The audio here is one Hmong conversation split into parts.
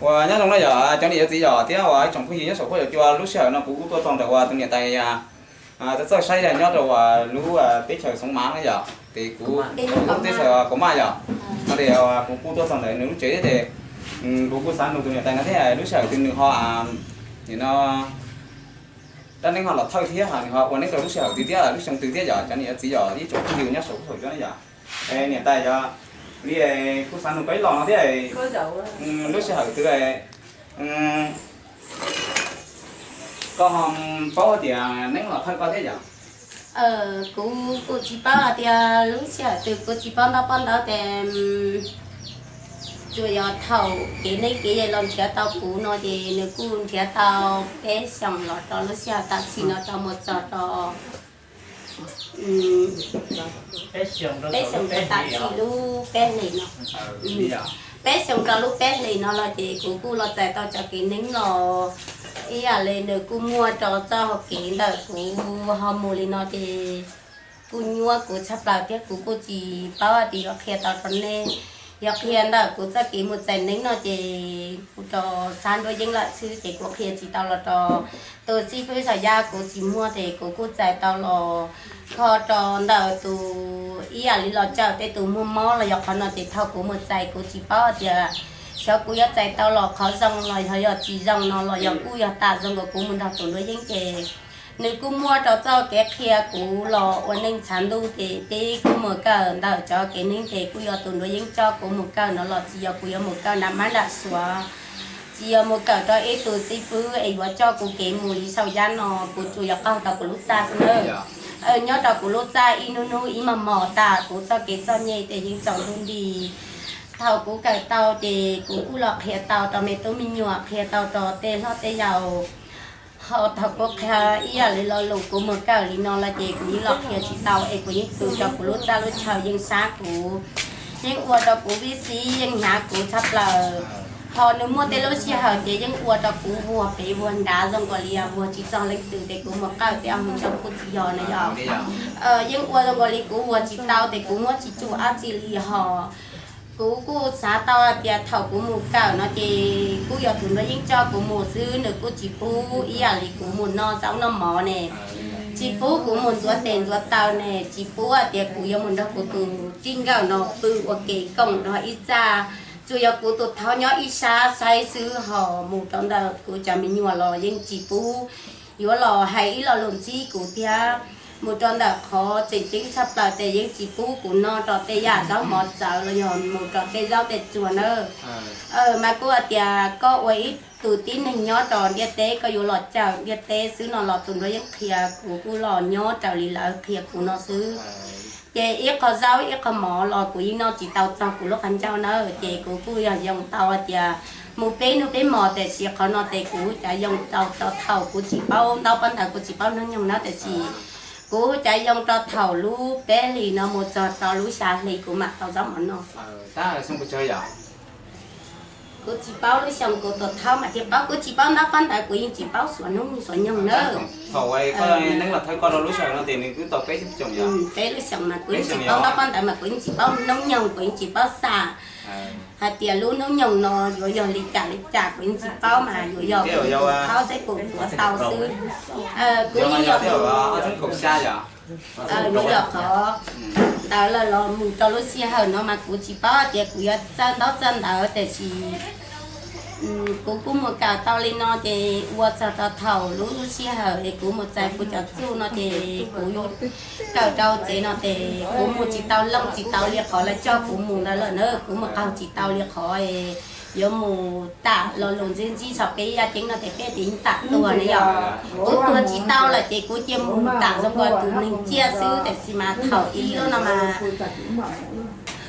Uas nyob zoo na yom, cov niam cov txiv yom thiab uas ib tsoom phooj ywg nyob saum huab cua, lub sij hawm no kuv kuj tuaj txog ntawm uas tus niam tais txawj saib yog nyob rau uas lub teb chaws Xeev Mav na yom, ces kuv lub teb chaws Kuv Maj yom, no ces kuv kuj tuaj txog ntawm nws lub tsev thiab ces kuv kuj xav nug tus niam tais no thiab lub sij hawm twg nws ho, nim no dab neeb ho los thawj thiab nws ho ua neeb rau lub sij hawm twg thiab lub xyoo twg thiab yom, cov niam cov txiv yom ib tsoom phooj ywg nyob saum huab saum cua na yom. Niam tais yog li kuv xav nug koj ib los no thiab, lub sij hawm twg koj ho paub tias neeb los thawj koj thiab yom? Kuv kuj tsis paub hais tias lub sij hawm twg, kuv tsis paub ntaub paub ntawv ces tsuas yog thaum kev neeb kev yaig los nrhiav tau kuv no ces nws kuj nrhiav tau peb xyoos los rau lub sij hawm tam sim no rau mus txog rau peb xyoos rau tam sim lub peb hlis no. Peb xyoos rau lub peb hlis no los ces kuv kuj los txais tau cov kev neeb los ib yam li nws kuj muaj rau txoj hau kev ntawm kuv ho mus li no ces kuj nyuaj kuv tshaj plaws thiab kuv kuj tsis paub hais tias yuav qhia tau rau nej. Yog qhia ntawm kuv txoj kev mus txais neeb no ces kuv rau xab nruab yeeb lawm xwb ces kuv qhia tsis tau los rau tus xib fwb saum yaj, kuv tsis muaj ces kuv kuj txais tau los kho rau ntawm tus ib yam li los cawm tej tus muag mob los yog qhov no ces thaum kuv mus txais kuv tsis paub hais tias xyov kuv yuav txais tau los qhov zoo los yog yog tsis zoo no los yog kuj yog tam zoo nkaus kuv mus nrog tus nruab yeeb ces nws kuj muaj rau txoj kev qhia kuv los ua neej tshav ntuj ces peb kuj mus kawm ntawm cov kev neeb ces kuj yog tus nruab yeeb coj kuv mus kawm no los tsis yog kuv yuav mus kawm nram mab nram suav, tsis yog mus kawm rau ib tug xib fwb es yuav coj kuv kev mus li saum yaj no, kuv tsuas yog qaug tau kuv lub txaj xwb na. Nyob rau kuv lub txaj ib hnub hnub ib hmos hmos tas kuv txoj kev txom nyem ces yeej tsaus ntuj nti. Thaum kuv kawm tau ces kuv kuj los qhia tau rau me tub me nyuam, qhia tau rau tej hlob tej yau. Ho thaum kuv qhia ib yam li lo lus kuv mus kawm li no lawm ces kuv yeej los qhia tsis tau es kuv yeej pw rau kuv lub txaj lub chaw yeej sab kuv, yeej ua rau kuv vib xib yeej hnyav kuv tshaj plaws. Ho nws muaj tej lub sij hawm ces yeej ua rau kuv vuag pem vuag nrad zoo nkaus li vuag tsis txog leej twg ces kuv mus kawm tej ob hmoov ntawd kuj tsis yog na yog. Yeej ua zoo nkaus li kuv vuag tsis tau ces kuv muab tsis tsum dab tsi li ho. Kuv kuj xav tau hais tias thaum kuv mus kawm no ces kuj yog tus nruab yeeb coj kuv mus xwb, nws kuj tsis pub ib yam li kuv mus noj zaub noj mov ne, tsis pub kuv mus ntxuav tes ntxuav taw ne, tsis pub hais tias kuv yuav mus nrog kuv tus txij nkawm no pw ua ke koom nrog ib txaj. Tsuas yog kuv tus thaub nyob ib sab saib xwb ho mus rau ntawm kuv cov me nyuam los yeej tsis pub yuav los hais ib lo lus ntxhib kuv thiab. Mus rau ntawm qhov tseem ceeb tshaj plaws ces yeej tsis pub kuv noj rau tej yam zaub mov txawv los yog mus rau tej zaub tej tsuag nawb. Mas kuj hais tias koj ua ib tug tib neeg nyob rau ntiaj teb, koj yuav los cawm ntiaj teb xwb no los tus nruab yeeb qhia kuv kuj los nyob raws li lawv qhia kuv no xwb. Ces ib qho zaub ib qho mov los kuv yeej noj tsis tau txog kuv lub qhov ncauj nawb, ces kuv kuj yog yoo tau hais tias mus peb hnub peb hmos, tiam sis qhov no ces kuv cav yoo tau rau thaum kuv tsis paub ntaub paub ntawv, kuv tsis paub hnub nyoog nawb, tiam sis kuv cav yoo rau thaum lub peb hlis no mus txog rau lub xya hlis kuv mam tau zaub mov noj. Kuv tsis paub lub xyoo kuv tus thaub mam thiaj paub, kuv tsis paub ntaub paub ntawv, kuv yeej tsis paub xuas hnub xuas nyoog nawb. Peb lub xyoo mas kuv yeej tsis paub ntaub paub ntawv mas kuv yeej tsis paub hnub nyoog, kuv yeej tsis paub xam hais tias lub hnub nyoog no yuav yog li cas li cas kuv yeej tsis paub mas yuav yog kuv tus thaub xeb pum tuav tau xwb. Kuv yeej yog tus, yuav yog qhov ntawd lawm los mus rau lub sij hawm no mas kuv tsis paub hais tias kuv yuav txawj ntaub txawj ntawv, tiam sis kuv kuj mus kawm tau li no ces ua txog rau thaum lub sij hawm es kuv mus txais kuv cov txuj no ces kuv kawm rau tsev no ces kuv mus tsis tau loo tsis tau li qhov lawv coj kuv mus ntawd lawm na, kuv mus qaug tsis tau li qhov yuav mus tam lo lus ntxhib ntxhib txog peb yaj ceeb no ces peb tias yeej tam tuag ne yom. Kuv tuag tsis tau lawm ces kuv cia mus tam zoo nkaus tus neeg ciaj xwb, tiam sis mas thaum ib lub no mas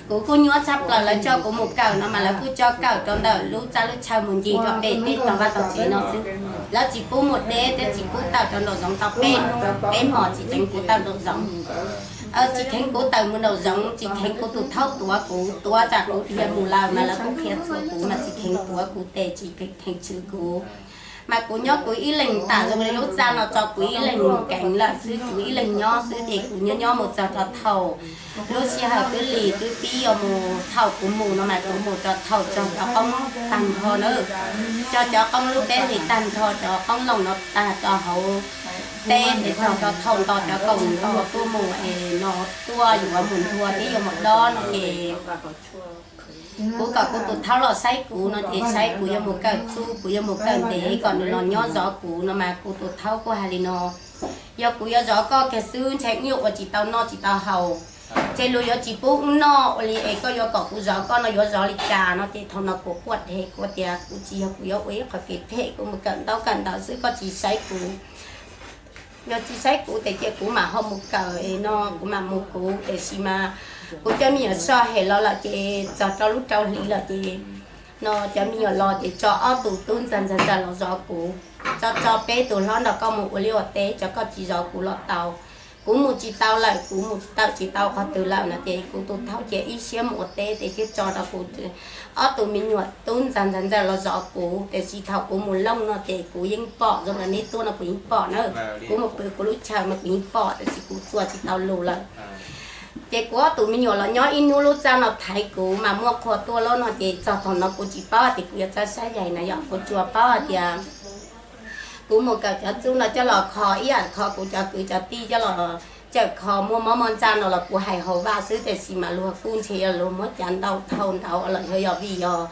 kuv kuj nyuaj tshaj plaws, lawv coj kuv mus kawm no mas lawv kuj coj kawm rau ntawm lub txaj lub chaw mus ncig rau pem tej tog vaj tog tsev no xwb. Lawv tsis pub mus deb thiab tsis pub tawm rau nraum zoov tau peb hnub peb hmos tsis kheev kuv tawm nraum zoov. Tsis kheev kuv tawm mus nraum zoov, tsis kheev kuv tus thaub tuav kuv, tuav tsam kuv dhia mus lawm mas lawv kuj qhia txhua kuv mas tsis kheev tuav kuv tes, tsis kheev tshwm kuv. Mas kuv nyob kuv ib leeg tas zoo li lub txaj no tso kuv ib leeg keev lawm xwb, kuv ib leeg nyob xwb ces kuv nyob nyob mus txog rau thaum lub sij hawm twb lig twb pib yuav mus, thaum kuv mus no mas kuv mus rau thaum tso cov qoob tag nrho na, tso cov qoob lub teb li tag nrho, cov qoob loo no tag rau hauv teb ces txog rau thaum nto cov kaus nto tuaj mus es no tuaj yuav mus nthua thiab yuav mus dob no ces kuv kom kuv tus thaub los saib kuv no ces saib kuv yuav mus kawm txuj, kuv yuav mus kawm ntev kom nws los nyob zov kuv no mas kuv tus thaub kuj hais li no, yog kuv yuav zov koj kiag xwb ntshe wb yuav ua tsis tau noj tsis tau haus, ntshe luag yuav tsis pub wb noj ua li es koj yuav kom kuv zov koj no yuav zov li cas no ces thaum no kuv quaj dheev kuv tias kuv tsis yog kuv yuav ua ib qho kev phem, kuv mus kawm ntaub kawm ntawv xwb koj tsis saib kuv. Yog tsis saib kuv ces cia kuv mam ho mus kawm es no kuv mam mus kuv, tiam sis mas kuv cov me nyuam so hem los lawm ces txog rau lub rau hli lawm ces no cov me nyuam los ces tso ob tug tub ntxawg ntxawg ntxawg los zov kuv, tso tso peb tus hlob nrog koj mus ua liaj ua teb, tso koj tsis zov kuv los tau. Kuv mus tsis tau lawm, kuv mus tawm tsis tau qhov twg lawm no ces kuv tus thaub cia ib siab mus ua teb ces thiaj tso rau kuv ob tug me nyuam tub ntxawg ntxawg ntxawg los zov kuv, tiam sis thaum kuv mus looj no ces kuv yeej pom, zoo li neb tuaj no kuv yeej pom na. Kuv mus pw kuv lub chaw mas kuv yeej pom, tiam sis kuv txua tsis tau lus lawm. Ces kuv ob tug me nyuam los nyob ib hnub lub txaj no thaiv kuv mas muaj qhua tuaj lawm no ces txog thaum no kuv tsis paub hais tias kuv yuav txawj saib yaig na yom, kuv tsuas paub hais tias kuv mus kawm cov txuj no coj los kho ib yam kho kuv cov kwv cov tij coj los cawm kho muaj mob muaj ntsaj no los kuv hais hauv vaj xwb, tiam sis mas luag kuj ntshe yog luag muab cav ntau thau ntau los yog vim yog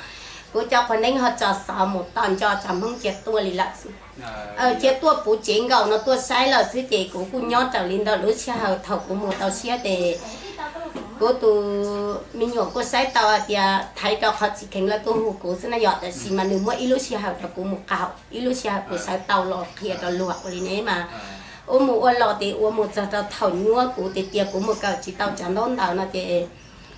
kuv cov qhua neeb ho tso xov mus tom ntej tso Hmoob cia tuaj li lawm xwb. Cia tuaj puv tsev nkaus no tuaj saib lawm xwb ces kuv kuj nyob raws li ntawm lub sij hawm thaum kuv mus tau siab ces kuv tus me nyuam kuj saib tau hais tias thaiv rau qhov tsis kheev lawv kuj hu kuv xwb na yom, tiam sis mas nws muab ib lub sij hawm rau kuv mus qaug, ib lub sij hawm kuv sawv tau los qhia rau luag ua li ne mas ua mus ua los ces ua mus txog rau thaum nyuaj kuv tiag tiag kuv mus kawm tsis tau cov ntaub ntawv no ces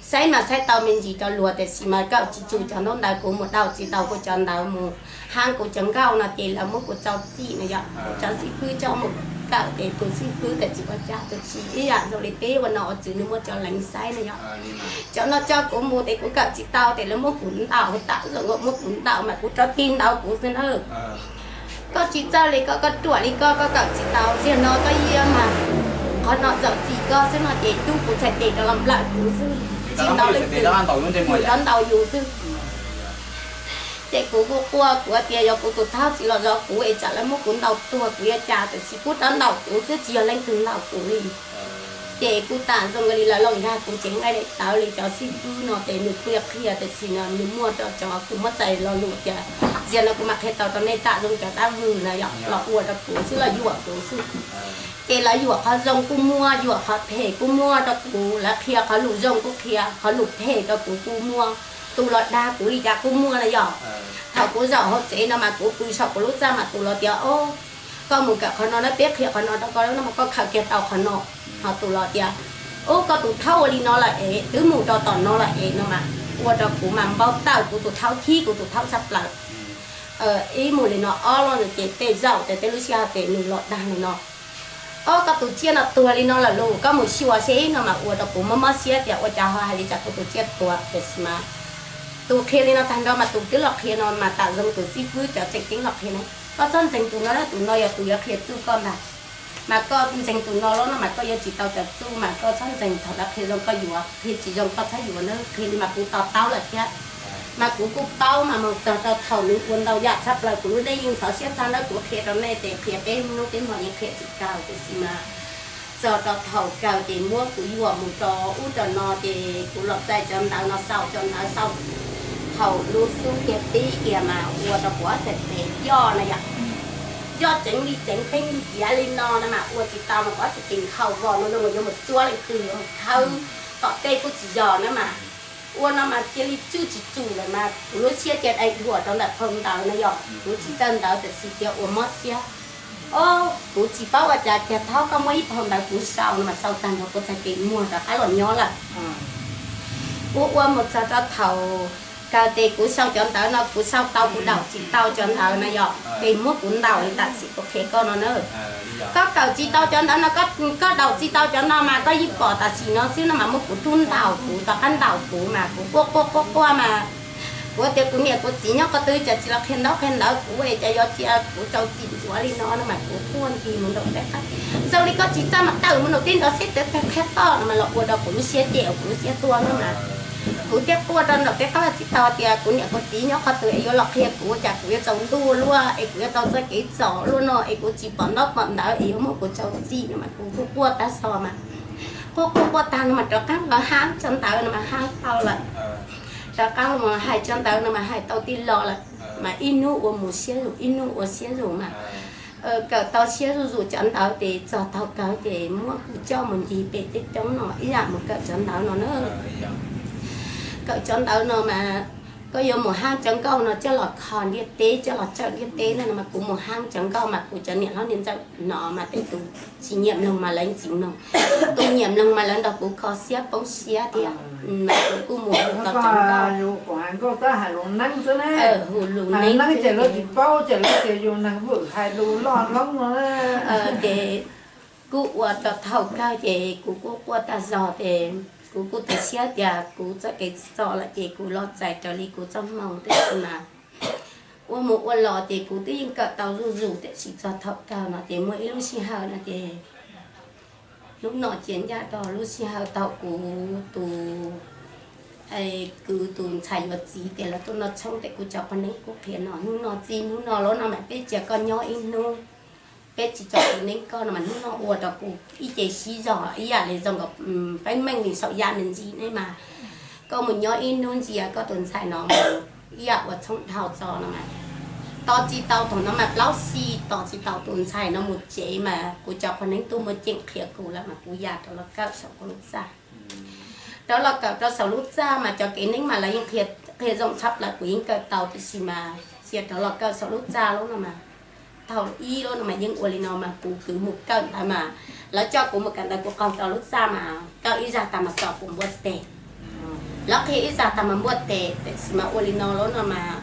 saib mas saib tau me ntsis rau luag tiam sis mas kawm tsis tsum cov ntaub ntawv, kuv mus daus tsis tau kuv cov ntawv mus hab kuv cov nkauj no ces lawv muab kuv tso txim no yom, kuv cov xib fwb coj mus kawm ces tus xib fwb tias tsis ua cas, tus tsis ib yam zoo li peb ua nom ua tswv nws muaj cov leev xaiv no yom. Cov no coj kuv mus ces kuv kawm tsis tau ces lawv muab kuv ntaus, tam zoo muab kuv ntaus mas kuv rov tig ntaus kuv xwb na. Koj tsis txawj li koj, koj ruam li koj, koj kawm tsis tau, tiam no koj yeej mas qhov no txawm txim koj xwb no ces tub kuv txhais tes rov los nplawm kuv xwb, tsis ntaus leej twg, yus rov ntaus yus xwb. Ces kuv kuj quaj, kuv tias yog kuv tus thaub tsis los zov kuv es tsam lawv muab kuv ntaus tuag kuv yuav cas, tiam sis kuj rov ntaus kuv xwb, tsis yog leej twg ntaus kuv li. Ces kuj tam zoo li lawv los nkag kuv cev nqaij daim tawv li cov xib fwb no ces nws kuj yuav qhia, tiam sis no nws muaj rau cov kuv muab txais lo lus tias ziag no kuv mam qhia tau rau nej, tam zoo cov dab vwm na yom, los ua rau kuv xwb, los yuam kuv xwb. Ces lawv yuam qhov zoo kuj muaj, yuam qhov phem kuj muaj rau kuv, lawv qhia qhov lus zoo kuj qhia, qhov lus phem rau kuv kuj muaj, tus los dag kuv li cas kuj muaj na yom. Thaum kuv zaum hauv tsev no mas kuv pw saum kuv lub txaj mas tus los tias, o, koj mus kawm qhov no na, peb qhia qhov no rau koj no mas koj khaws kiag tau qhov no. Ho tus los tias, ub, koj tus thaub ua li no lawm es, twb mus rau tom no lawm es no mas ua rau kuv mas npau taws kuv tus thaub, khib kuv tus thaub tshaj plaws. Ib mus li no ob los no ces tej zaum ces tej lub sij hawm ces nws los dag li no, o, koj tus tsiaj no tuag li no lawm los koj mus xyuas seb no mas ua rau kuv mob mob siab tias ua cas ho hais li cas kuv tus tsiaj tuag, tiam sis mas tus qhia li no tag nrho mas tus twb los qhia no mas tam zoo tus xib fwb cov tseem ceeb los qhia ne, koj txhob ntseeg tus no, tus no yog tus yuav qhia txuj koj ntag. Mas koj ntseeg tus no los no mas koj yuav tsis tau cov txuj, mas koj txhob ntseeg, thaum lawv qhia zoo koj yuav, qhia tsis zoo koj txhob yuav na. Qhia li mas kuv to taub lawm thiab. Mas kuv kuj paub mas mus txog rau thaum nws ua ntau yam tshaj plaws kuv lub neej yeej ntxhov siab txog na, kuv qhia rau nej ces qhia peb hnub peb hmo yeej qhia tsis kawg, tiam sis mas txog rau thaum kawg ces muab kuv yuam mus rau ub rau no ces kuv los txais cov ntawv no sau, cov ntawv sau thaum lub xub kiag pib kiag mas ua rau kuv ob txhais tes yoj na yom, yoj ceev li ceev, pheej li ciav li no na mas ua tsis tau mas kuv ob txhais tes nkhaus vos no zoo nkaus yuav mus tsuab leej twg, yuav mus khawb tom tej kuj tsis yog na mas. Ua no mas cia li tswj tsis tsum lawm mas kuv lub siab cia dai dhuam rau ntawm phau ntawv na yom, kuv tsis txawj ntawv tiam sis cia ua mob siab. O, kuv tsis paub ua cas kiag, thaub koj muab ib phau ntawv kuv sau no mas sau tag nrho kuv txhais tes muag rov qab los nyob lawm. Kuv ua mus txog rau thaum kawg ces kuv sau cov ntawv no kuv sau tau, kuv daus tsis tau cov ntawv no yom, ces muab kuv ntaus li tam sim kuv qhia koj no na. Koj kawm tsis tau cov ntawv no, koj daus tsis tau cov no mas koj yeej pom tam sim no xwb no mas muab kuv rub ntaus, kuv rov qab ntaus kuv mas kuv quaj quaj quaj quaj mas Kuv tias kuv niam kuv txiv nyob qhov twg, cas tsis los qhia ntaub qhia ntawv kuv, cas yuav cia kuv rau txim ntsuav li no no mas kuv quaj ncig mus nram teb qab. Zoo li koj tsis txaj mas tawm mus nram teb nrov xib teb teg qhib toj no mas los ua rau kuv lub siab cem kuv lub siab tuag no mas. Kuv thiaj quaj rau nram teb qab los tsis tau tias kuv niam kuv txiv nyob qhov twg es yuav los qhia kuv, cas kuv yuav tsaus ntuj luaj es kuv yuav tau txoj kev txom luaj no es kuv tsis pom ntaub pom ntawv es yuav muab kuv rau txim no mas kuv kuj quaj tag zog mas. Quaj quaj quaj tag no mas rov qab los hab cov ntawv no mas hab tau lawm. Rov qab los hais cov ntawv no mas hais tau tij los lawm. Mas ib hnub ua mus siab zus ib hnub ua siab zus mas kawm tau siab zuj zus cov ntawv ces txog thaum kawg ces muab kuv coj mus ncig pem tej roob no ib yam mus kawm cov ntawv no na. Kawm cov ntawv no mas koj yuav mus hab cov nkauj no coj los kho ntiaj teb, coj los tsawm ntiaj teb no mas kuv mus hab cov nkauj mas kuv cov niam hlob niam ntxawm no mas tej tus tsis nyiam mloog mas lawv tsis mloog, tus nyiam mloog mas lawv nrog kuv kho siab poob siab thiab. Mas kuv kuj mus hu tau cov nkauj. Hu lus neeb ces lawv tsis paub ces lawv tias yus neeg vwm hais lus loj hlob no. Ces kuj ua rau thaum kawg ces kuv kuj quaj tag zog ces kuv kuj tu siab tias kuv txoj kev txom lawm ces kuv los txais raws li kuv txoj hmoo tiam sis mas ua mus ua los ces kuv twb yeej kawm tau zuj zus tiam sis txog thaum kawg no ces muaj ib lub sij hawm no ces hnub no cia ncaj rau lub sij hawm thaum kuv tus kwv tus ntxhais yuav txiv ces lawv tuaj noj tshoob ces kuv cov poj neeb kuj qhia no hnub no txij hnub no lawm no mas peb cia koj nyob ib hnub, peb tsis tso tus neeb koj no mas hnub no ua rau kuv ib ce sib zog ib yam li zoo nkaus feeb meej li saum yaj me ntsis ne mas koj mus nyob ib hnub ntsia koj tus ntxhais no mus ib yam ua tshoob dhau tso no mas tos tsis tau thaum no mas plaub hlis tos tsis tau tus ntxhais no mus tsev mas kuv cov poj neeb tuaj muaj ceem qhia kuv lawm mas kuv ya rov los kawm saum kuv lub txaj. Rov los kawm rau saum lub txaj mas cov kev neeb mas lawv yeej qhia zoo tshaj plaws kuv yeej kawm tau tiam sis mas cia rov los kawm saum lub txaj lub no mas thaum ib lub no mas yeej ua li no mas kuv kwv mus kawm ntawv mas lawv coj kuv mus kawm ntawv kuv qaug rau lub txaj mas kawm ib zag tag mas tso kuv npuaj tes. Lawv qhia ib zag tag mas npuaj tes tiam sis mas ua li no lub no mas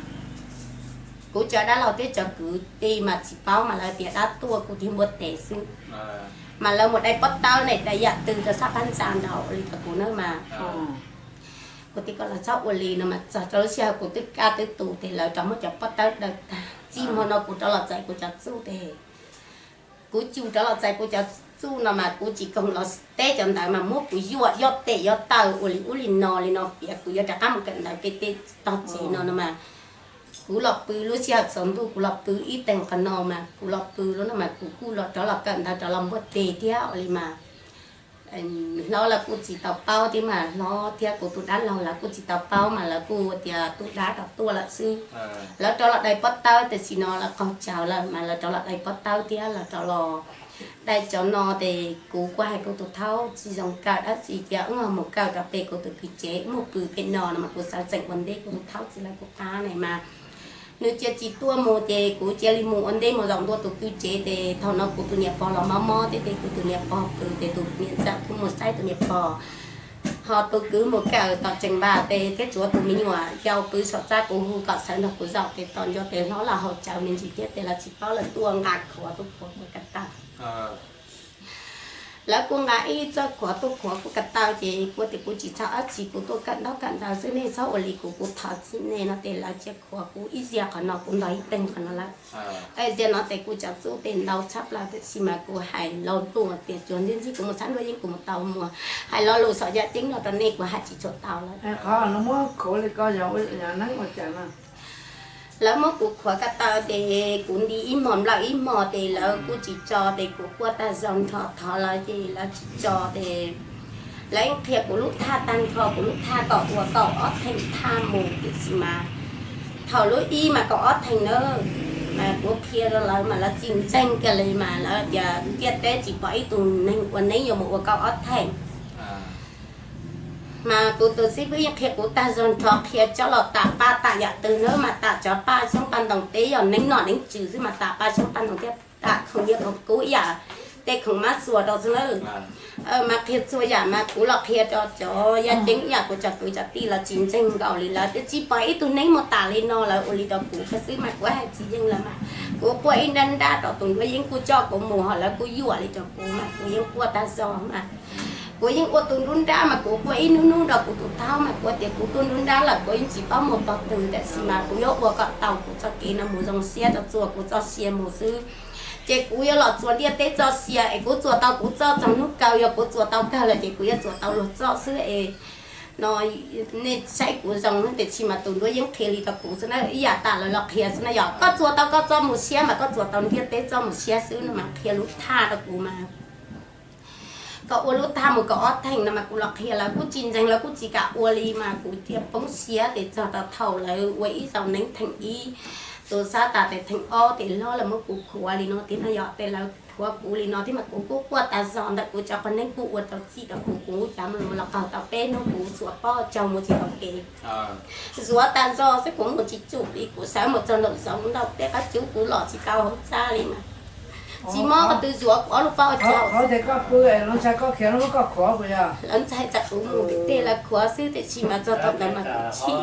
kuv cov dab laug thiab cov kwv tij mas tsis paub mas lawv tias dab tuaj kuv thiaj npuaj tes xwb. Mas lawv mus dai pob tawb ne dai yam twg rau sab phab ntsa nraud li rau kuv na mas kuv tias koj los txhob ua li no mas txog rau lub sij hawm kuv twb kaj twb tus ces lawv rov muab cov pob tawb daws tag txij hmo no kuv rov los txais kuv cov txuj ces kuv cus rov los txais kuv cov txuj no mas kuv tsis koom los teb cov ntawd mas muab kuv yuam yoj tes yoj taw ua li ub li no li no piav kuv yuav rov qab mus kawm ntawv pem tej tog tsev no no mas kuv los pw lub sij hawm tsaus ntuj kuv los pw ib teeg qhov no mas kuv los pw lub no mas kuv kuj los rov los kawm ntawv rov los npuaj tes thiab ua li mas hlob lawv kuj tsis tau paub thiab mas hlob thiab kuv tus dab laug lawv kuj tsis tau paub mas lawv kuj tias tus dab rov tuaj lawm xwb. Lawv rov los dai pob tawb tiam sis no lawv qaug cawv lawm mas lawv rov los dai pob tawb thiab lawv rov los dai cov no ces kuv kuj hais kuv tus thaub tsis zoo kawm dab tsi tias wb mus kawm rau pem kuv tus kwv tsev wb mus pw pem no no mas kuv xav tseem ua ntej kuv tus thaub txiv lawv kuv qab ne mas nws cia tsis tuaj mus ces kuv cia li mus ua ntej mus zaum ntua tus kwv tsev ces thaum no kuv tus niam pog los mob mob thiab ces kuv tus niam pog pw ces tus niam ntxawm kuj mus saib tus niam pog, ho tus kwv mus kawm tom tseem npam tes thiab tsuav tus me nyuam yau pw saum txaj kuv hu kom sawv nrog kuv zaum ces tos nco tes hlob los haus cawv me ntsis thiab ces lawv tsis paub lawv tuaj nqa khuav tuaj khuav kuv ka taw. Lawv kuj nqa ib txoj khuav tuaj khuav kuv ka taw ces kuv tias kuv tsis txhob dab tsi kuv tuaj kawm ntaub kawm ntawv xwb nej txhob ua li kuv kuv thov txim nej no ces lawv cia khuav kuv ib zaug qhov no kuv ntog ib teeg qhov no lawm. Zaum no ces kuv cov txuj tes ntau tshaj plaws tiam sis mas kuv hais lo lus tias tsuas ntxib ntxib kuv mus txhab nruab yeeb kuv mus tau muag hais lo lus saum yaj ceeb no rau nej kuv hais tsis tshua tau lawm. Qhov muab khuav li ko yog neeb ua cas no? Lawv muab kuv khuav ka taw ces kuv nti ib hmos nplawm ib hmos ces lawv kuj tsis tso ces kuv quaj tag zog nrho thov lawv ces lawv tsis tso ces lawv yeej qhia kuv lub thaj tag nrho kuv lub thaj kom ua kaum ob theem thaj mus tiam sis mas thaum lub ib mas kaum ob theem na mas kuv qhia rau lawv mas lawv tsis ntseeg kiag li mas lawv tias ntiaj teb tsis pom ib tug neeg ua neeb yuav mus ua kaum ob theem. Mas kuv tus xib fwb yeej qhia kuv tag zog nrho qhia tsob los tam paj tam yam twg na mas tam cov paj xyoob paj ntoo teb yog neeb nom neeb tswv xwb mas tam paj xyoob paj ntoo thiab tam khoom nyiaj khoom kub ib yam tej khoom mab xuas rau xwb na. Mas qhia txhua yam mas kuv los qhia rau cov yaj ceeb ib yam kuv cov kwv cov tij los tsis ntseeg nkaus li lawv tias tsis pom ib tug neeb mus tam li no lawv ua li rau kuv xwb mas kuv hais tsis yeej lawv mas kuv quaj ib nrab nrab rau tus nruab yeeb kuj coj kuv mus ho lawv kuj yuam li rau kuv mas kuv yeej quaj tag zog mas Kuv yeej ua tus nruab nrab mas kuv ua ib hnub hnub rau kuv tus thaub mas kuv tias kuv tuaj nruab nrab lawm kuv yeej tsis paub mus pog twg, tiam sis mas kuv yuav ua kom tau kuv txoj kev no mus zoo siab rau txhua kuv txoj sia mus xwb. Ces kuv yuav los txuas ntiaj teb txoj sia es kuv txuas tau kuv txoj txog hnub kawg, yog kuv txuas tau kawg lawm ces kuv yuav txuas tau luag txoj xwb es no nej saib kuv zoo, tiam sis mas tus nruab yeeb qhia li rau kuv xwb na, ib yam tas lawv los qhia xwb na, yog koj txuas tau koj txoj mus siab mas koj txuas tau ntiaj teb txoj mus siab xwb no mas qhia lub thaj rau kuv mas koj ua lub thaj mus kaum ob theem no mas kuv los qhia lawv kuj tsis ntseeg, lawv kuj tsis kam ua li mas kuv thiaj poob siab ces txog rau thaum lawv ua ib zaug neeb theem ib, tus xab tas tes theem ob tes hlob lawv muab kuv khuav li no thiab no, yog tes lawv khuav kuv li no thiab mas kuv kuj quaj tas zog ntawm kuv cov qhov neeb kuj ua tau txim rau kuv, kuv cas los qaug tau peb hnub kuv txuas pob caug mus tsis tau kev. Zuav tas zog xwb kuv mus tsis tsum li, kuv sawv mus txog nraum zoov nraum tej qab cub kuv los tsis tau hauv txaj li mas tsis mob qhov twg zuav kuv ob lub pob caug. Lawv ntxhais txawm kuv mus tej lawv khuav xwb tiam sis mas txog thaum ntawd mas kuv chim.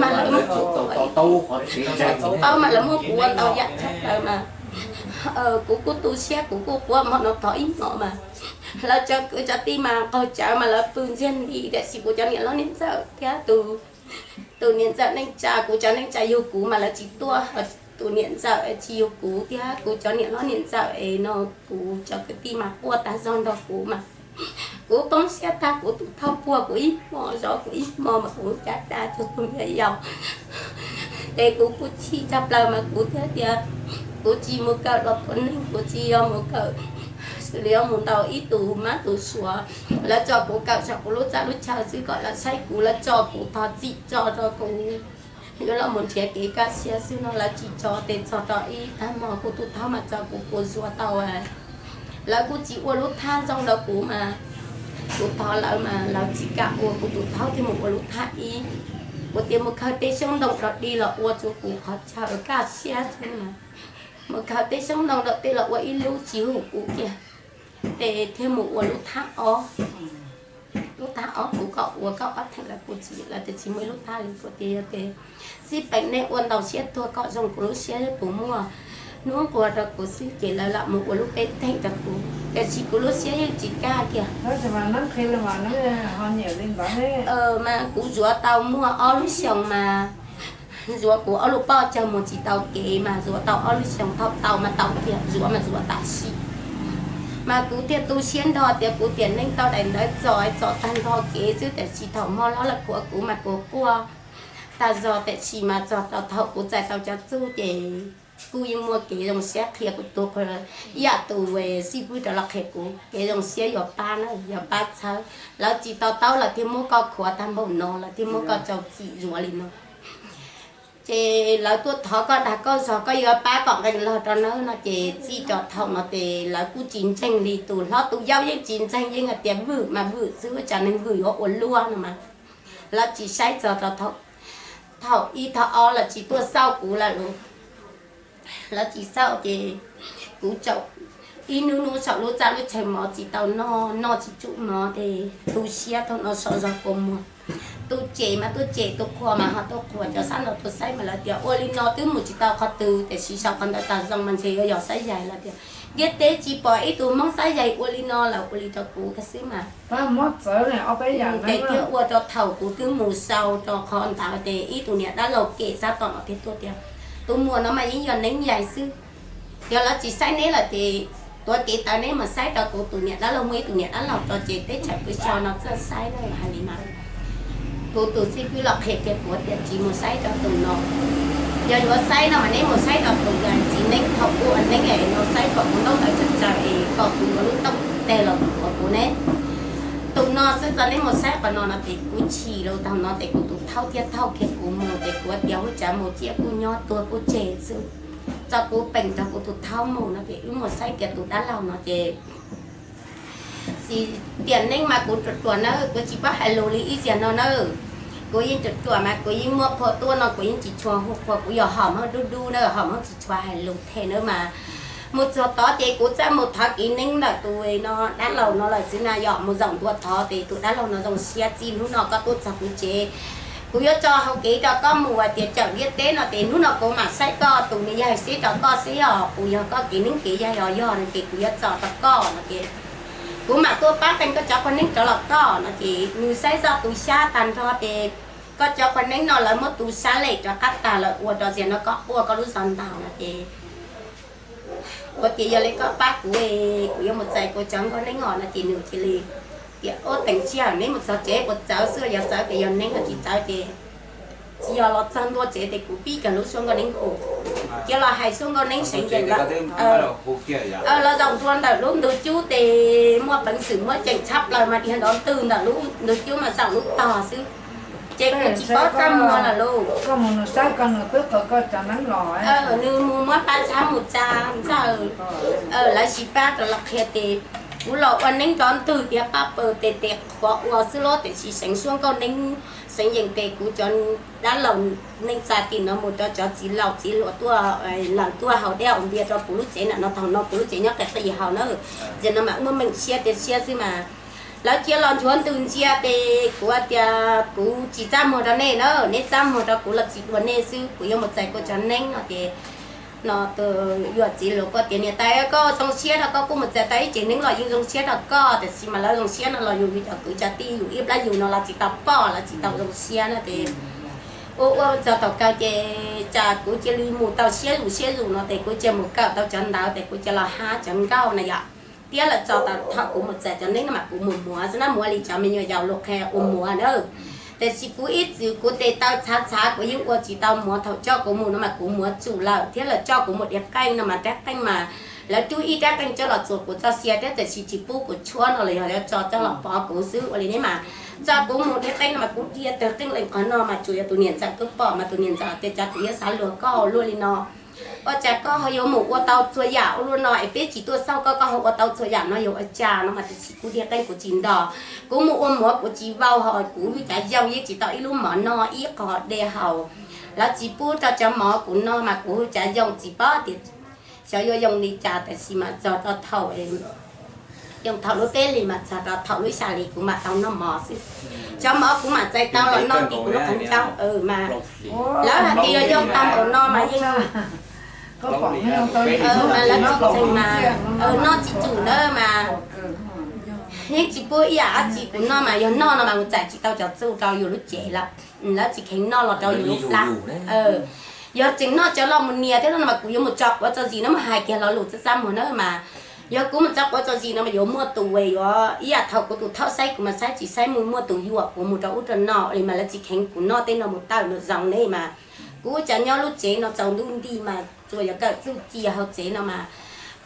Mas lawv muab kuv, tsis paub mas lawv muab kuv ua ntau yam tshaj plaws mas kuv kuj tu siab kuv kuj quaj hmo no thov ib hmos mas lawv cov kwv cov tij mas qaug cawv mas lawv pw ntsiag nti tiam sis kuv cov niam hlob niam ntxawm thiab tus niam ntxawm neej tsa, kuv cov neej tsa yug kuv mas lawv tsis tuaj, tus niam ntxawm tsis yug kuv thiab kuv cov niam hlob niam ntxawm es no kuv cov kwv tij mas quaj tag zog nrog kuv mas kuv poob siab tag, kuv tus thauj puag kuv ib hmo zov kuv ib hmo mas kuv cav dab cuag tus me nyuam yaus. Ces kuv kuj chim tshaj plaws mas kuv thiaj tias kuv tsis mus kawm los tua neeg, kuv tsis yog mus kawm, xws li yuav mus ntaus ib tus mab tus suav. Lawv tso kuv kawm saum kuv lub txaj lub chaw xwb kom lawv saib kuv, lawv tso kuv thov txim tso rau kuv yuav los mus nrhiav kev kaj siab xwb no lawv tsis tso. Ces txog rau ib tag hmo kuv tus thauj mas tso kuv, kuv zuav tau, lawv kuj tsis ua lub thaj zoo rau kuv mas kuv thov lawv mas lawv tsis kam ua, kuv tus thauj thiaj mus ua lub thaj ib. Kuv tias mus khaws tej xyoob ntoo rov dig los ua rau kuv qhov chaw kaj siab xwb na. Mus khaws tej xyoob ntoo rov dig los ua ib lub tsis hum kuv kiag, ces thiaj mus ua lub thaj ob. Lub thaj ob kuv kom ua kaum ob theem lawv kuj tsis, lawv tias tsis muaj ib lub thaj li. Kuv tias yog ces xij peem nej ua ntau siab tuag kom zoo kuv lub siab puas muaj hnub nqua rau kuv xwb, ces lawv lam mus ua lub peb theem rau kuv, tiam sis kuv lub siab yeej tsis kaj kiag. Mas kuv zuav tau muaj ob lub xyoos mas zuav kuv ob lub pob caug mus tsis tau kev mas zuav tau ob lub xyoos, thaum tau mas tau kiag, zuav mas zuav tam sim. Mas kuv thiaj tu siab nrho tias kuv tiam neej tau daim ntawv txo, txo tag nrho kev xwb, tiam sis thaum hmo hlob lawv khuav kuv mas kuv quaj tag zog, tiam sis mas txog rau thaum kuv txais tau cov txuj ces kuj yeej muaj kev zoo siab qhia kuv tus, ib yam tus xib fwb rov los qhia kuv, kev zoo siab yuav pab na, yuav pab txhawb. Lawv tsis to taub lawv thiaj muab koj khuav tag npaum no, lawv thiaj muab koj rau txim zuav li no. Ces lawv tuaj thov koj dag koj zog, koj yuav pab kom nqee log rau nawb no ces txij rau thaum no ces lawv kuj tsis ntseeg li, tus hlob tus yau yeej tsis ntseeg, yeej hais tias vwm mas vwm xwb, ua cas neeg vwm yuav ua luaj no mas. Lawv tsis saib txog rau thaum ib thaum ob lawv tsis tuaj xauj kuv lawm los. Lawv tsis xauj ces kuv tsaum ib hnub hnub saum lub txaj lub chaw mov tsis tau noj, noj tsis tsum mov ces tu siab thaum no sov zog kua muag. Tus cem mas tuaj cem, tus qhuas mas ho tuaj qhuas, cov sab nraud tuaj saib mas lawv tias ua li no twb mus tsis tau qhov twg, tiam sis saum qhov ntawd tas zoo mas ntshe yuav yog Xab Yaig. Lawv tias ntiaj teb tsis pom ib tug Hmoob Xab Yaig ua li no, lawv ua li rau kuv kiag xwb mas. Ces thiaj ua rau thaum kuv twb mus sau rau qhov ntawd ces ib tug niam dab laug kem sab tom no thiaj tuaj tias tus muam no mas yeej yog Neeb Yaig xwb. Yog lawv tsis saib neb lawm ces tuav kev tawv neb mus saib rau kuv tus niam dab laug, muaj ib tug niam dab laug rau ces teb chaws pw so no txawj saib na, hais li mas. Kuv tus xib fwb los qhia kiag kuv tias tsis mus saib rau tus no. Yog yuav saib no mas neb mus saib rau tus txiv Neeb thaum ub, Neeb es no saib kom kuv ntaub ntawv tsawg tsawg es kom kuv yuav lub tooj teg los tuav kuv ne. Tus no xwb tso, neb mus saib qhov no no ces kuv chim los tag no ces kuv tus thaub thiaj thauj kiag kuv mus ces kuv tias ua cas mus ciaj kuj nyob tuag kuj tseg xwb. Tso kuv peem rau kuv tus thaub mus no ces wb mus saib kiag tus dab laug no ces Xis tiam neej mas kuv ruam ruam nawb, kuv tsis paub hais lus li ib zaug no nawb. Kuv yeej ruam ruam mas kuv yeej muaj qhua tuaj no kuv yeej tsis tshua hu qhua, kuv yog hom Hmoob dub dub na, hom Hmoob tsis tshua hais lus them nawb mas. Mus txog tod ces kuv txawm mus thov kev neeb ntawm tus no dab laug no lawm xwb na, yog mus zaum ntua thov ces tus dab laug no zoo siab txij hnub no koj tuaj txog kuv tsev Kuv yuav tso hauv kev rau koj mus hais tias cawm ntiaj teb no ces hnub no kuv mam saib koj tus me yawg seb rau koj seb yog puas yog koj kev neeb kev yaig os, yog no ces kuv yuav tso rau koj no ces kuv mam tuaj pab qee koj cov qhua neeb rov los koj no ces nws saib zoj tu xyab tag nrho ces koj cov qhua neeb no lawv muab tu xyab lem rov qab tag lawm ua rau tias no koj quaj koj lub zog ntaug no ces ua tias yog li koj pab kuv, kuv yuav mus txais kuv cov nkauj neeb os no ces nws cia li tias ua teem tsiaj neb mus txog tsev puas txawv xwb, yog txawv ces yog neeb, yog tsis txawv ces tsis yog los txog ntua tsev ces kuv pib kawg lub suab nkauj neeb hu. Cia los hais suab nkauj neeb seev yeem lawm. Los zaum ntua ntawm lub ntug cub ces muaj peev xwm muaj ceem tshaj plaws mas dhia nrov ntwg ntawm lub ntug cub mas zaum lub tog xwb. Ces kuv tsis paub txaj muag lawm lauj. Nws mus muab pab tshab mus tsa ntxawg, lawv tsis pab rov los qhia ces kuv los ua neeb nrov ntwg dhia paj paws tes tes qhuav ua xwb lauj, tiam sis seev suab nkauj neeb seev yeem tes kuv cov dab laug neej tsa tim no mus rau cov txiv laus txiv hluas tuaj, lawv tuaj haus dej haus npias rau kuv lub tsev na no, thaum no kuv lub tsev nyob qis qis haus na. Ntawm no mas muaj meem siab tiag siab xwb mas lawv cia los nchuav ntws ntsia ces kuv tias kuv tsis txaj muag rau nej na, neb txaj muag rau kuv los tsis dua nej xwb, kuv yuav mus txais kuv cov neeb no ces no tus yuam txiv hluas kuj tias niam tais koj zoo siab rau koj kuj mus txais tau ib cev neeb los yeej zoo siab rau koj, tiam sis mas lawv zoo siab no los yus cov kwv cov tij yus ib plab yus no los tsis tau pom los tsis tau zoo siab no ces ua ua txog thaum kawg ces cas kuv cia li mus tau siab zus siab zus no ces kuv cia mus kawm tau cov ntawv ces kuv cia los hab cov nkauj na yom. Thiab lawv tso tau thaum kuv mus txais cov neeb no mas kuv mus muav xwb na, muav li cov me nyuam yaus lus qhia ua muav na. Tiam sis kuv ib txwm kuv tes taw txhav txhav kuv yeej ua tsis tau muav, thaum coj kuv mus no mas kuv muav tsum lawm thiab lawv coj kuv mus dhia qeej no mas rab qeej mas lawv rub ib rab qeej coj los txuas kuv txoj sia thiab tiam sis tsis pub kuv tshuab no los yog lawv tso coj los pov kuv xwb. Ua li ne mas tso kuv mus dhia qeej no mas kuv dhia tawg qeej leej qhov no mas tsuas yog tus niam ntxawm twb pom mas tus niam ntxawm tias cas kuv yuav xav luag koj luaj li no. Ua cas koj ho yuav mus ua tau txhua yam ua luaj no es peb tsis tuaj xauj koj koj ho ua tau txhua yam no yog ua cas no mas tiam sis kuv dhia qeej kuv tsis nto. Kuv mus ua muav kuv tsis vau ho kuv hwj cav yoo yeej tsis tau ib lub mov noj ib qho de haus. Lawv tsis pub rau cov mov kuv noj mas kuv hwj cav yoo tsis paub tias xyov yuav yoo li cas tiam sis mas txog rau thaum yoo thaum lub peb hlis mas txog rau thaum lub xya hlis kuv mam tau noj mov xwb. Cov mov kuv mam txais tau los noj ces kuv lub qhov ncauj mas lawv hais tias yog yoo tag npaum no mas yeej mas lawv tsis txeeg mas noj tsis tsum na mas yeej tsis pub ib yam dab tsi kuv noj mas yog noj no mas mus txais tsis tau cov txuj rau yus lub cev lawm. Lawv tsis kheev noj los rau yus lub plab. Yog tseem noj cov los mus nias thiab no mas kuv yuav mus tso quav tso zis no mas hais kiag lo lus txaj txaj muag na mas yog kuv mus tso quav tso zis no mas yuav muaj tus uas yuav ib yam thaum kuv tus thauj saib kuv mas saib tsis saib mus muaj tus yuam kuv mus rau ub rau no li mas lawv tsis kheev kuv noj tej no mus tawm mus zoo ne mas kuv cas nyob lub tsev no tsaus ntuj nti mas tsuas yuav kawm txuj ci hauv tsev no mas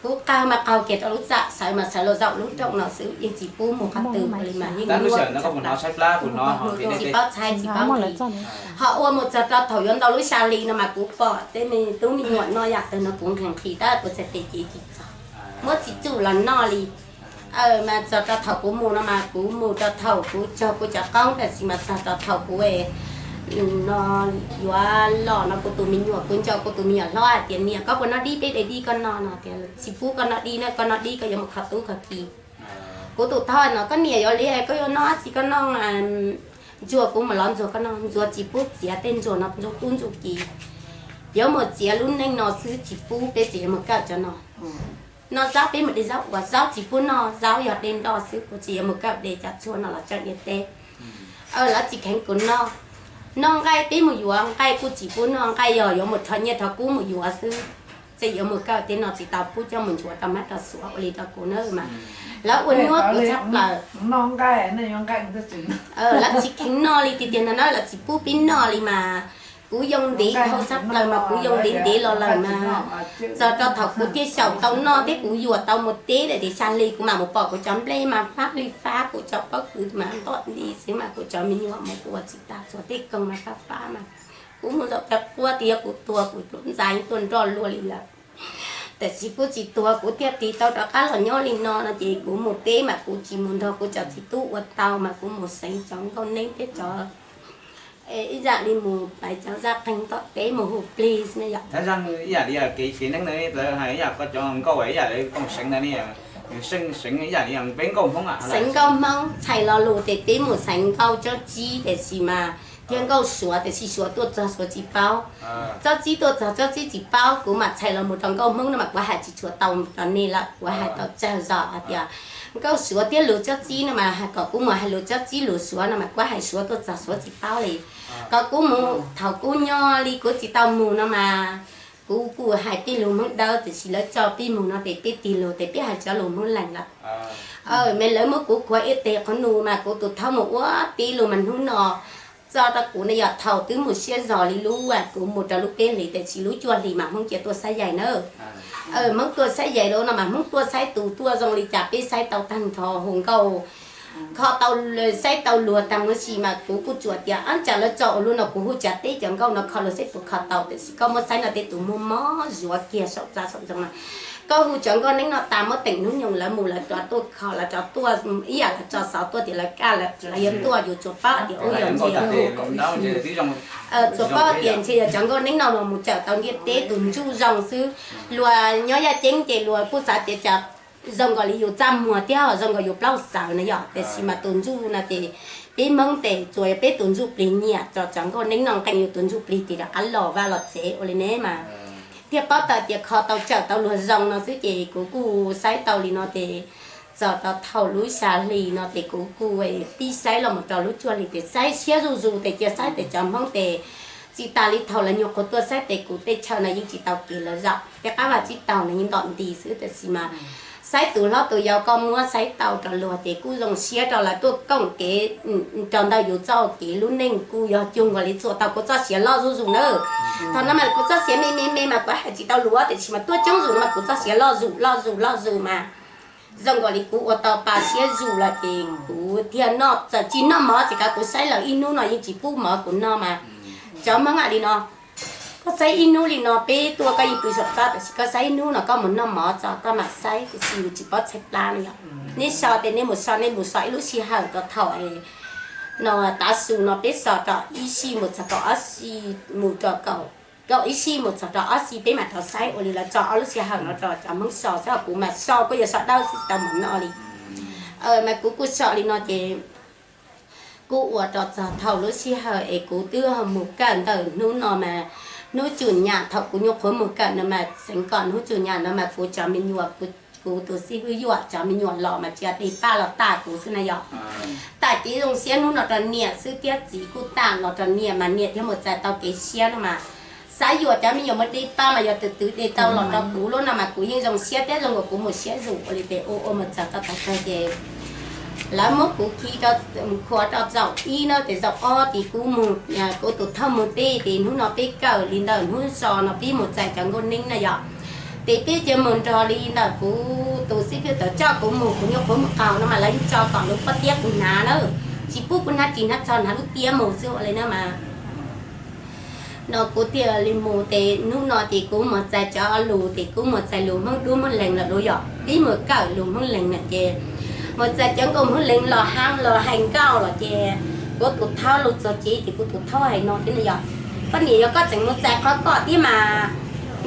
kuv qaug mas qaug kiag rau lub txaj, sawv mas sawv los zaum lub rooj no xwb yeej tsis pub mus qhov twg li mas yeej tsis paub txhais tsis paub li. Ho ua mus txog rau thaum yuav ntau lub xya hli no mas kuv pom tej me tub me nyuam noj yam twg no kuv nqhis nqhis tab kuv txhais tes cev tsis txog, muab tsis tsum los noj li. Mas txog rau thaum kuv mus no mas kuv mus rau thaum kuv cog kuv cov qoob tab sis mas txog rau thaum kuv no yuav los no kuv tus me nyuam kuv nco kuv tus me nyuam hlob hais tias niam koj puas noj dib peb de dib koj noj no tias tsis pub koj noj dib na, koj noj dib koj yuav mus kho tub kho ki. Kuv tus thauj no koj niam yuav li koj yuav noj dab tsi koj noj, ntsuag kuv mus lov ntsuag koj noj, ntsuag tsis pub txiav tej ntsuag no ntsuag tub ntsuag ki. Yuav mus txiav lub neej no xwb tsis pub, peb tsis yuav mus kawm cov no. Noj zaub peb mus de zaub ua, zaub tsis pub noj, zaub yog de nroj xwb, kuv tsis yuav mus kawm de cov tshuaj no los tseem ntiaj teb. Lawv tsis kheev kuv noj, noj nqaij peb mus yuav, nqaij kuj tsis pub noj, nqaij yog yuav mus rho nyiaj rho kub mus yuav xwb. Txawm yuav mus kawm tej no tsis tau pub coj mus ntxuav rau mab rau suav ua li rau kuv na mas lawv ua nyuaj kuv tshaj plaws. Lawv tsis kheev noj li tiag tiag no na, lawv tsis pub peb noj li mas kuv yoo ntev dhau tshaj plaws mas kuv yoo ntev ntev los lawm mas txog rau thaum kuv thiaj xyaum tau noj thiab kuv yuam tau mus teb lawm tias xya hli kuv mam mus pom kuv cov nplej mas fab li fab, kuv cov pob kws mas ntoj nti xwb mas kuv cov me nyuam mas kuv ua tsis tau, txhua tej koog mas fab fab mas kuv mus zaum cov quaj tias yog kuv tuag kuv pluas ntxa yeej tuaj nroj luaj li lawm. Tab sis kuv tsis tuag kuv thiaj tig tau rov qab los nyob li no no ces kuv mus teb mas kuv tsis mus nrog kuv cov txiv tub ua tau mas kuv mus xeev cov nkauj neeb thiab cov ib yam li mus pais cov zaj qeeg tom teb mus hu plig ne yom. Ib yam li kev neeb ntawd lawv hais ib yam koj cov nkauj ib yam li koom seev ntawd ne, seev ib yam li peb nkauj Hmoob, xeev nkauj Hmoob txhais lo lus ces peb mus xeev nkauj cob tsib tiam sis mas Yog nkauj suav tiam sis suav tuaj txog suav tsis paub, tsob txib tuaj txog tsob txib tsis paub, kuv mam txhais los mus rau nkauj hmoob no mas kuv hais tsis tshua tau rau nej lawm, kuv hais tau tsawg zog hais tias nkauj suav thiab lus tsob txib no mas kom kuv mus hais lus tsob txib lus suav no mas kuv hais suav tuaj txog suav tsis paub li. Kom kuv mus thaum kuv nyob li kuv tsis tau mus no mas kuv kuj hais peb lus hmoob dawb tiam sis lawv tso peb mus no ces peb tig lus ces peb hais cov lus hmoob lees lawm. Me lawv muab kuv khuav ib teg qhov nus mas kuv tus thaub mus ua tib lus mas hnub no txog rau kuv ne yog thaum twb mus siab zog li lub kuv mus rau lub peb hlis tiam sis lub cuaj hlis mas hmoob cia tuaj saib yaig na. Hmoob tuaj saib yaig lawm no mas hmoob tuaj saib tus tuaj zoo li cas peb saib tau tag nrho hu nkauj kho tau, saib tau luag tag huv si mas kuv kuj tsuas tias ab tsam lawv tso ua luaj no kuv hu tsav teb cov nkauj no kho luag saib puas kho tau tiam sis koj muab saib no tej tus muag mob zuav kiag saum txaj saum ntoo na. Koj hu cov nkauj neeb no tas muab teem hnub nyoog lawv mus lawv rov tuaj kho lawv rov tuaj ib yam lawv tso xov tuaj tias lawv kaj lawv yuav tuaj yus tsuas paub tias ub yog ntshe tsuas paub tias ntshe yog cov nkauj neeb no los mus cawm tau ntiaj teb tus ntsuj zoo xwb. Luag nyob yaj ceeb ces luag kuj xav tias cas zoo nkaus li yus txaj muag thiab zoo nkaus yus plaub xaws na yom tiam sis mas tus ntsuj no ces peb hmoob tes tsuas yog peb tus ntsuj plig nyiam tso cov nkauj neeb no nqee yus tus ntsuj plig tig rov qab los vaj los tsev ua li ne mas thiaj paub tau tias kho tau cawm tau luag zoo no xwb ces kuv kuj saib tau li no ces txog rau thaum lub xya hli no ces kuv kuj pib saib los mus rau lub cuaj hli ces saib siab zuj zus ces cia saib tes cov hmoob tes tsis tas li thaum lawv nyuag qhuav tuaj saib tes kuv tej chaw no yeej tsis tau kev lawv zaum tej qab vaj tsib taug no yeej ntom nti xwb tiam sis mas saib tus hlob tus yau koj muab saib tau rau luag ces kuj zoo siab rau lawv tuaj koom kev rau ntawm yus txoj kev lub neej kuj yog cuag nkaus li txuas tau kuv txoj sia loj zuj zus nawb. Thaum no mas kuv txoj sia me me me mas kuv hais tsis tau lus tiam sis mas tuaj coob zus no mas kuv txoj sia loj zus loj zus loj zus mas zoo nkaus li kuv ua tau pa siab zus lawm ces kuv thiaj noj txawm tsis noj mov ces kav kuv saib lawm ib hnub no yeej tsis pub mov kuv noj mas cov hmoob hais li no koj saib ib hnub li no peb tuaj koj yeej pw saum txaj tiam sis koj saib ib hnub no koj mus noj mov tso koj mam saib tiam sis yus tsis paub txhais plab no yom. Nej so tes nej mus so nej mus so ib lub sij hawm rau thaum no tav su no peb so rau ib sij mus txog kaum ob sij mus rau kaum ib sij mus txog rau ob sij peb mam rov saib ua li lawv tso ob lub sij hawm no rau cov hmoob so xwb kuv mas so kuj yuav so dawb xwb tsis tau mus noj li. Mas kuv kuj so li no ces kuj ua rau txog thaum lub sij hawm es kuv twb mus kawm ntawm hnub no mas hnub cuj nyam thaum kuv nyuam qhuav mus kawm no mas xeev kom hnub cuj nyam no mas kuv cov me nyuam kuv tus xib hwb yuam cov me nyuam los mas cia de paj los tag kuv xwb na yom. Tag kev zoo siab hnub no rau niam xwb thiab txiv kuj tag los rau niam mas niam thiaj mus txais tau kev siab no mas xav yuam cov me nyuam mus de paj mas yog twm twm de tau los rau kuv lub no mas kuv yeej zoo siab thiab zoo nkaus kuv mus siab zus ua li tes ua ua mus txog rau tag kawg ces lawv muab kuv khi rau khuav rau zaum ib na ces zaum ob ces kuv mus kuv tus thauj mus teb ces hnub no peb kawm li ntawm hnub so no peb mus txais cov nkauj neeb na yom. Ces peb cia mus nrog li ntawm kuv tus xib hwb tawm coj kuv mus kuv nyuam qhuav mus qaug no mas lawv yeej tso kom lub pob tiab kuv hnav na, tsis pub kuv hnav ris hnav tsho hnav lub tiab mus xwb ua li na mas no kuv thiaj li mus ces hnub no ces kuv mus txais cov lus ces kuv mus txais lus Hmoob dub Hmoob lees lawm lauj yom. Peb mus kawm lus Hmoob lees na ces mus txais cov nkauj Hmoob lees los hab los hais nkauj los ces kuv tus thauj los txog cev ces kuv tus thauj hais no thiab na yom, koj niam yog koj tseem mus txais qhov koj thiab mas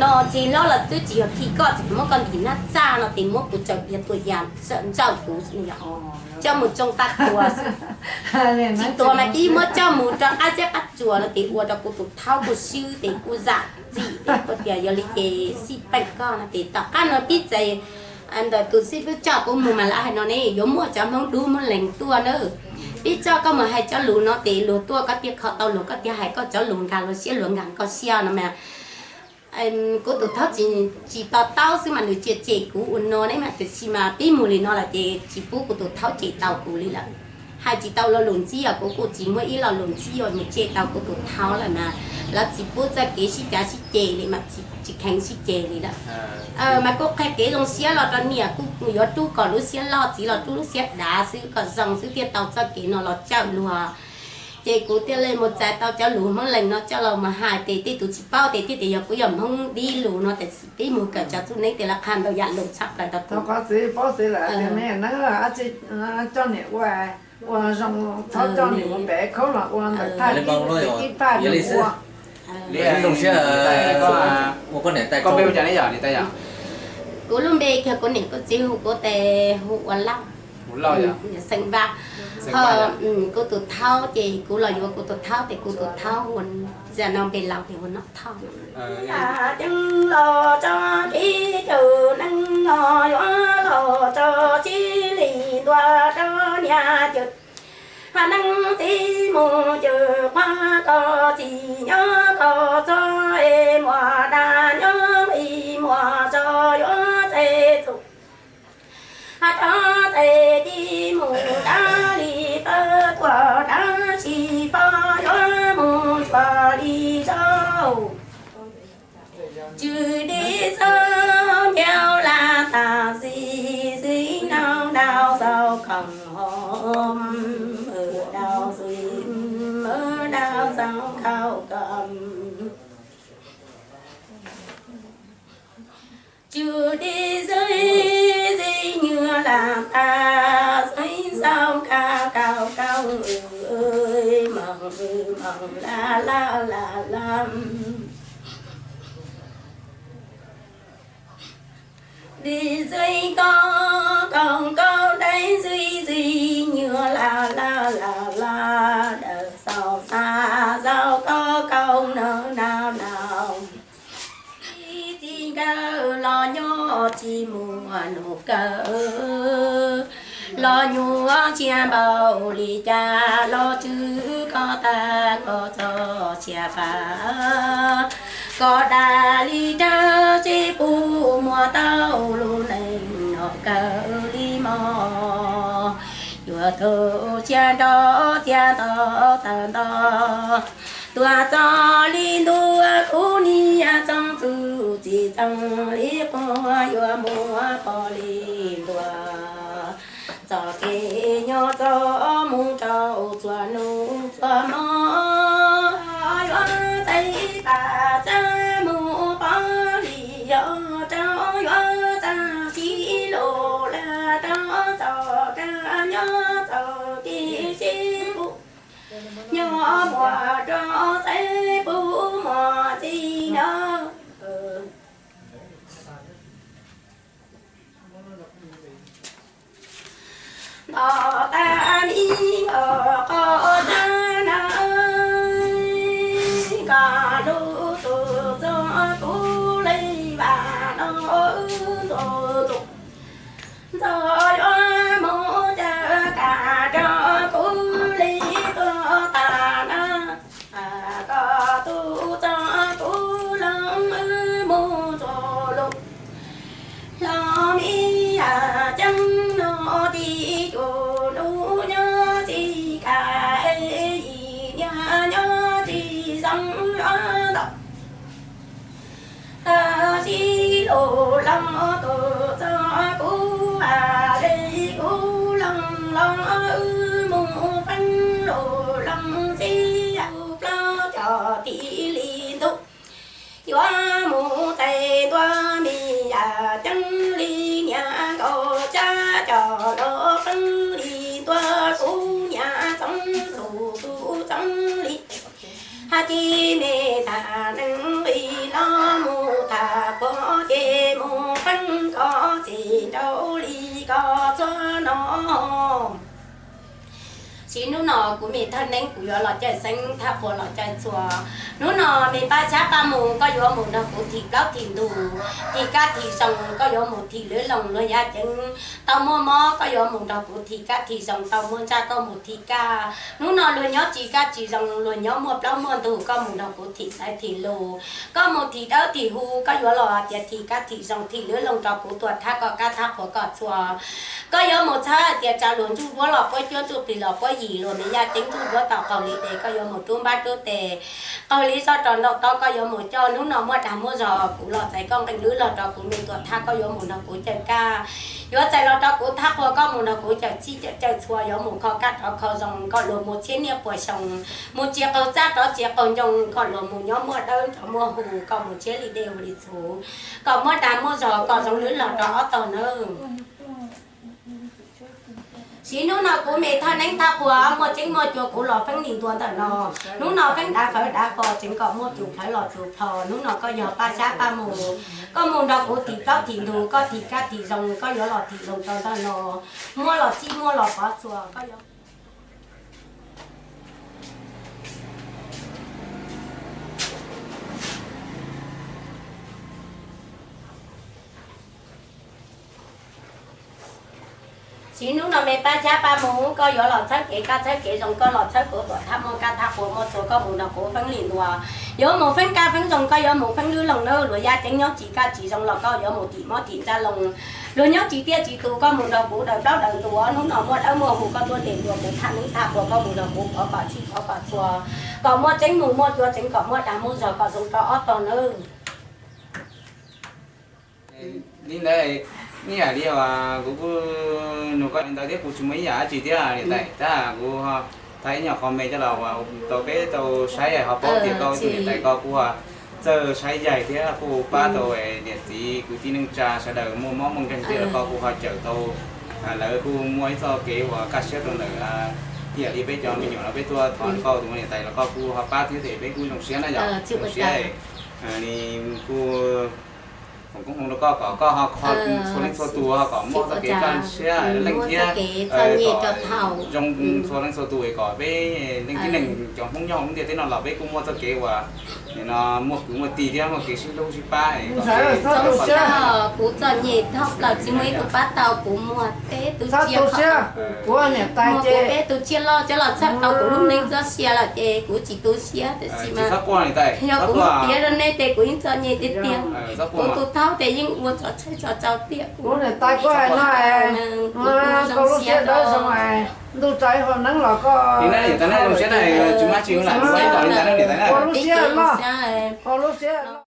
no ces hlob los twb tsis yog khi koj tseem muab koj ntim nab txaj no ces muab kuv tsaws diav tua yas txawm ntsawj kuv xwb na yom. Coj mus tsoo tag tua xwb. Tsis tua mas pib muab coj mus rau qab zeb qab tsuas no ces ua rau kuv tus thauj kuj swb ces kuj zam txim ces kuj tias yog li ces xij peem koj no ces tom qab no pib txais ntawm tus xib fwb coj kuv mus mas lawv hais no ne yuav muaj cov Hmoob dub Hmoob lees tuaj na. Pib coj koj mus hais cov lus no ces luag tuaj koj thiaj kho tau luag koj thiaj hais koj cov lus nkag luag siab luag nkag koj siab no mas kuv tus thauj tsis to taub xwb mas nws tsia cem kuv ua no ne mas tiam sis mas pib mus li no lawm ces tsis pub kuv tus thauj cem tau kuv li lawm. Hais tsis tau lo lus ntxib os, kuv kuj tsis muaj ib lo lus ntxib yuav mus cem tau kuv tus thauj lawm mas lawv tsis pub txoj kev sib cav sib ceg li mas tsis kheev sib ceg li lawm. Mas kuj qhia kev zoo siab los rau niam kuj yuav rub kom lub siab loj, txiv los rub lub siab dav xwb kom zoo xwb thiaj tau txoj kev no los cawm luag. Ces kuv thiaj li mus txais tau cov lus Hmoob lees no coj los mus hais ces tej tus tsis paub ces thiaj tias yog kuv yog Hmoob dib lus no tiam sis peb mus kawm cov txuj neeb ces lawv qha ntau yam lus tshaj plaws rau kuv. Qhov txiv paub txiv lawm tias me neeb coj niam ua, ua zoo txhob coj niam ua pem khaub los ua ntawm thaj tib paj ua. Zoo siab ua koj niam tais tso. Kuv lub npe kiag kuv niam kuv txiv hu kuv tes hu ua Lauj. Xeem Vaj. Ho kuv tus thaub ces kuv los yuav kuv tus thaub ces kuv tus thaub ua, zaj no npe laus ces ua Nom Thoj. Ceeb los tso kev cawm neeg no yuav los tso sib li ntua rau niam cawm neeg txiv mus cawm qhua koj txiv nyob koj txog es muam dag nyob li muam tso yuav txais txuj rov txais tib mus dab li pawg tuaj dab tsis pom yuav mus tsuas li zaum. Tswv Dib Xwb ntiav lam tas xis xis nau nau xaus khoom hom, nau xis nau xaus khau kom. Tswv Dib Xwb xis nyias lam tas xis xaus khau kom, moos moos la la la la. Dib xwb koj koom koj dai xwb xwb nyuag la la la la, dawm xaus xa xaus koj koom nau nau nau. Txiv nkawd los nyob tsis muaj nus kawm, los nyuaj tsia npaum li cas los tswv koj tag koj txoj sia pam. Koj dag li rawg tsis pub muaj tau lub neej no kawg li mog. Yuav tau tsia nrog tsia nto tawm nto, tuaj txog li ntua kuv niam txoov txuj txim txoov li quas yuav muaj pom li ntua. Txoj kev nyob txoj mus rau txhua hnub txhua hmo, yuav txais pam txaj mus pom li yog rau yuav txaj tsis lus lawm rau txoj kab nyob txoj kev sib pub nyob muaj rau txais pub muaj txiv nyob. Nto tas li nto qo tas na, koj lub tus txog kuv li vas no tus tus ntxov yuav mus cas kam rau kuv li tuaj tas na. Koj tus txog kuv los wb mus txog lub hlo mi yam ceeb no tib cuag nus nyob tsis kam es yim niam nyob tsis zoo yuav tau. Tab sis lus loos tus txog kuv li kuv loos los wb mus feeb lus loos txij plaub cov tim li ntuj. Yuav mus txais ntua mi yam ceeb li niam nkaus tsab cov los feeb li ntua kuv niam txoov txuj txoov li. Hab tib me tham neeg li los mus tham puag ces mus feeb koj txiv nraug li koj txhua no. Tsis hnub no kuv me thaj neeb kuv yuav los caij xeeb thaj puas los caij txhua. Hnub no me pab tshab pab mus koj yuav mus nrog kuv thim plaub thim ntug, thim kab thim zoo, koj yuav mus thim lwv loos luag yaj ceeb tau muaj mob, koj yuav mus nrog kuv thim kab thim zoo tau muaj ntsaj, koj mus thim kab. Hnub no luag nyob tsis kaj tsis zoo, luag nyob muaj plaub muaj ntug, koj mus nrog kuv thim xaiv thim lus, koj mus thim dawb thim huv, koj yuav los hais tias thim kab thim zoo thim lwv loos rau kuv tuaj thab koj kab thab qhuas koj txhua. Koj yuav mus txhawb hais tias tsav luag ntsuj duab los puab cuab ntsuj plig los puab yim luag me yaj ceeb ntsuj duab tau qaug li tes, koj yuav mus rub npab rub tes qaug li zoj rau ntau taub, koj yuav mus coj. Hnub no muaj dag muaj zog kuv los txais koj nqee lwb los rau kuv me tuaj thab, koj yuav mus nrog kuv cawm kab, yuav txais los rau kuv thab qhuas, koj mus nrog kuv cawm txhij cawm txhua, yuav mus kho kaj rov kho zoo, kom luag mus tshiab niaj puas xyoo, mus tsis qaug txaj rov tsis qaug ncoo, kom luag mus nyob muaj dawb nrov muaj huv, kom mus tshiab li dej huv li txhuv, kom muaj dag muaj zog, kom zoo lwb los rau ob tog nawb. Siv hnub no kuv me thaj neeb thaj quas muaj tseeb muaj cua kuv los feeb li ntua ntawm no. Hnub no feeb dav fawv dav fos tseev kom muaj tus plhawv los tus plhos. Hnub no koj yog paj xyab paj mus, koj mus nrog kuv thim plaub thim ntug, koj thim kaj thim zoo, koj yuav los thim zoo rau ntawm no. Muaj los txij muaj los pov txhua koj yuav Siv hnub no me paj xyab paj mus, koj yuav los txhawb kev kaj txhawb kev zoo, koj los txhawb kuv tuam thaj muaj kaj thaj quas muaj txhua, koj mus nrog kuv feeb li ntua. Yuav mus feeb kaj feeb zoo, koj yuav mus feeb lwb loo nawb. Luag yaj ceeb nyob tsis kaj tsis zoo los koj yuav mus thim mob thim ntsaj loo. Luag nyob tsis tiaj tsis tus, koj mus nrog kuv daws plaub daws ntug. Hnub no muaj dawb muaj huv, koj tuaj ntes ntua kuv thaj neeb thaj quas, koj mus nrog kuv pov kom txhij pov kom txhua, kom muaj tseeb mus muaj cua tseev, kom muaj dag muaj zog, kom zoo rau ob tog nawb. Li ntawd, ib yam li kuv kuj nug koj li ntawd thiab, kuv tsis muaj ib yam dab tsi thiab niam tais, tab kuv thov ib nyuag qhov me coj los tau peb tau saib ho paub tias koj tus niam tais koj kuj txawj saib yaig thiab kuj pab tau niam txiv kwv tij neej tsa sawv daws muaj mob muaj nkeeg thiab los koj kuj ho cawm tau. Lawv kuj muaj ib txoj kev uas kaj siab rau ntawm ib yam li peb cov me nyuam no, peb tuaj thov koj tus niam tais los koj kuj ho pab thiab ces peb kuj zoo siab na yom, zoo siab. Kuj foom koob hmoov rau koj kom koj ho kho txhua leej txhua tus ho kom muaj txoj kev kaj siab leej thiab kom zoo txhua leej txhua tus, kom peb leej tib neeg cov Hmoob nyob hauv lub ntiaj teb no los peb kuj muaj txoj kev uas nim no muaj kwv muaj tij thiab muaj kev sib hlub sib pab. Txhob tu siab, kuv txom nyem dhau plaws tsis muaj ib tug pab tau kuv, muaj peb tus tsiaj, kuv niam tais ces peb tus tsiaj loj coj los txhawb tau kuv lub neej txoj sia lawm ces kuv tsis tu siab, tiam sis mas yog kuv muab piav rau nej ces kuv yeej txom nyem tiag tiag. Kuv tus thaub ces yeej ua tso tseg tso tsau tiag. Kuv niam tais kuj hais no, kuv zoo siab, ntuj tsaus ib hau neeb los koj zoo siab, ua lub siab loj, ua lub siab